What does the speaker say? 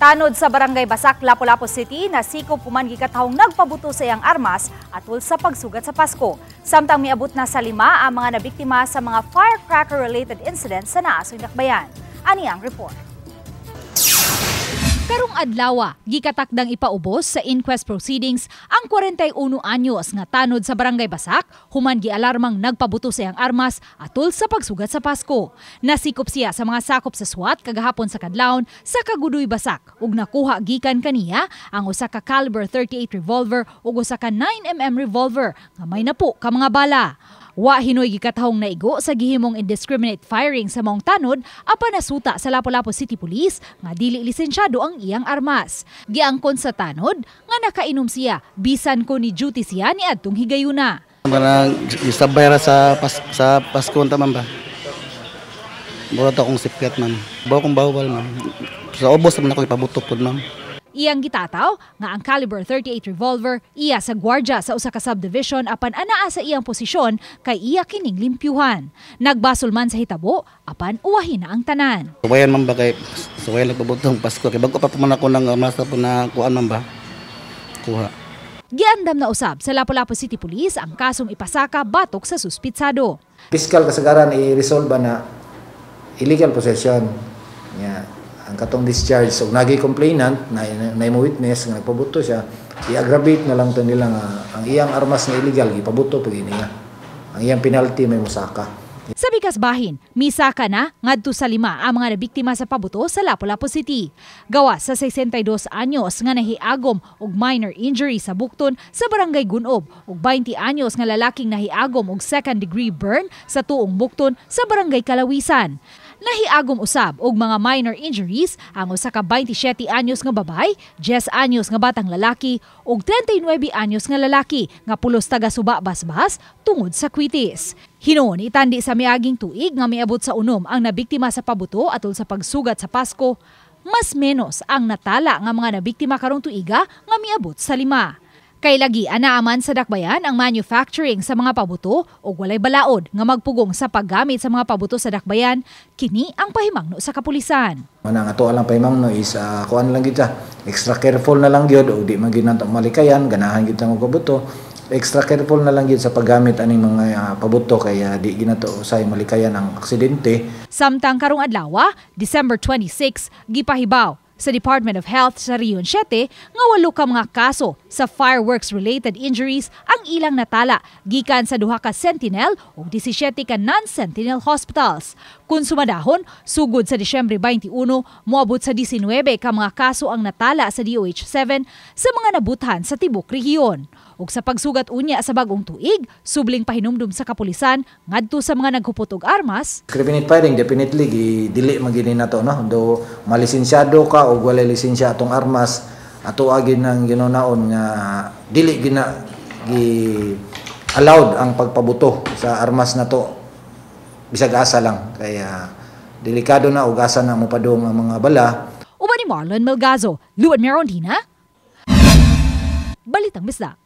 Tanod sa Barangay Basak, Lapu-Lapu City, nasikop human gikatahong nagpabuto sa iyang armas atol sa pagsugat sa Pasko. Samtang miabot na sa 5 ang mga nabiktima sa mga firecracker-related incidents sa naasoy dakbayan. Ani ang report. Karong adlawa, gikatakdang ipaubos sa inquest proceedings ang 41 anyos nga tanod sa Barangay Basak, human gialarmang nagpabuto sa iyang armas atol sa pagsugat sa Pasko. Nasikop siya sa mga sakop sa SWAT kagahapon sa kadlawon sa Kaguduy, Basak ug nakuha gikan kaniya ang usa ka caliber 38 revolver ug usa ka 9 mm revolver nga may napo ka mga bala. Wa hinoy gikatahong naigo sa gihimong indiscriminate firing sa maong tanod, apan nasuta sa Lapu-Lapu City Police nga dili lisensyado ang iyang armas. Giangkon sa tanod nga nakainom siya bisan ko ni duty siya ni adtong higayuna. Kanang isabay ra sa Pasko unta, ma'am, ba. Mura to akong sipyat, ma'am. Baw kong bawal, ma'am. Sa ubos man ako ipabuto pud, ma'am. Iyang gitataw nga ang caliber 38 revolver iya sa gwardya sa usa ka subdivision, apan anaa sa iyang posisyon kay iya kining limpyuhan. Nagbasol man sa hitabo, apan uwahin na ang tanan. Suwayan, ma'am, ba, kay suwayan nagpabuto ang Pasko kay bago pa man ako nang masa po na kuan, ma'am, ba. Kuha. Giandam na usab sa Lapu-Lapu City Police ang kasong ipasaka batok sa suspitsado. Piskal kasagaran i-resolve ba na illegal possession. Nya ang katong discharge, so nagi complainant na na mo witness nga nagpabuto siya, i-aggravate na lang to nila nga ang iyang armas nga illegal gipabuto pag niya. Ang iyang penalty may musaka. Sa bikas bahin, misaka na ngadto sa 5 ang mga nabiktima sa pabuto sa Lapu-Lapu City. Gawas sa 62 anyos nga nahiagom og minor injury sa bukton sa Barangay Gunob ug 20 anyos nga lalaking nahiagom og second degree burn sa tuong bukton sa Barangay Kalawisan. Nahiagom usab og mga minor injuries ang usa ka 27 anyos nga babae, 10 anyos nga batang lalaki ug 39 anyos nga lalaki nga pulos taga Suba, Basbas tungod sa kwitis. Hinuon itandi sa miaging tuig nga miabot sa 6 ang nabiktima sa pabuto atol sa pagsugat sa Pasko, mas menos ang natala nga mga nabiktima karong tuiga nga miabot sa 5. Kay lagi anaaman sa dakbayan ang manufacturing sa mga pabuto o walay balaod nga magpugong sa paggamit sa mga pabuto sa dakbayan, kini ang pahimangno sa kapulisan. Manang ato lang pahimangno is kuan lang gyud, extra careful na lang gyud og di man gyud nato malikayan, ganahan gyud og pabuto, extra careful na lang gyud sa paggamit aning mga pabuto kay di ginato usay malikayan ang aksidente. Samtang karong adlaw, December 26, gipahibaw sa Department of Health sa Region 7 nga 8 ka mga kaso sa fireworks-related injuries ang ilang natala gikan sa duha ka Sentinel ug 17 ka non-Sentinel hospitals. Kung sumadahon, sugod sa Disyembre 21, moabot sa 19 ka mga kaso ang natala sa DOH 7 sa mga nabuthan sa tibok rehiyon. Ug sa pagsugat unya sa bagong tuig, subling pahinumdum sa kapulisan ngadto sa mga naghupot og armas. Discriminate firing, definitely gi dili man gini nato, no, do malisensyado ka o walay lisensya atong armas, ato agi nang ginunaon nga dili gina gi allowed ang pagpabuto sa armas nato bisag asa lang, kaya delikado na og asa na mopadong ang mga bala. Uban ni Marlon Melgazo, Luan Merondina, Balitang Bisdak.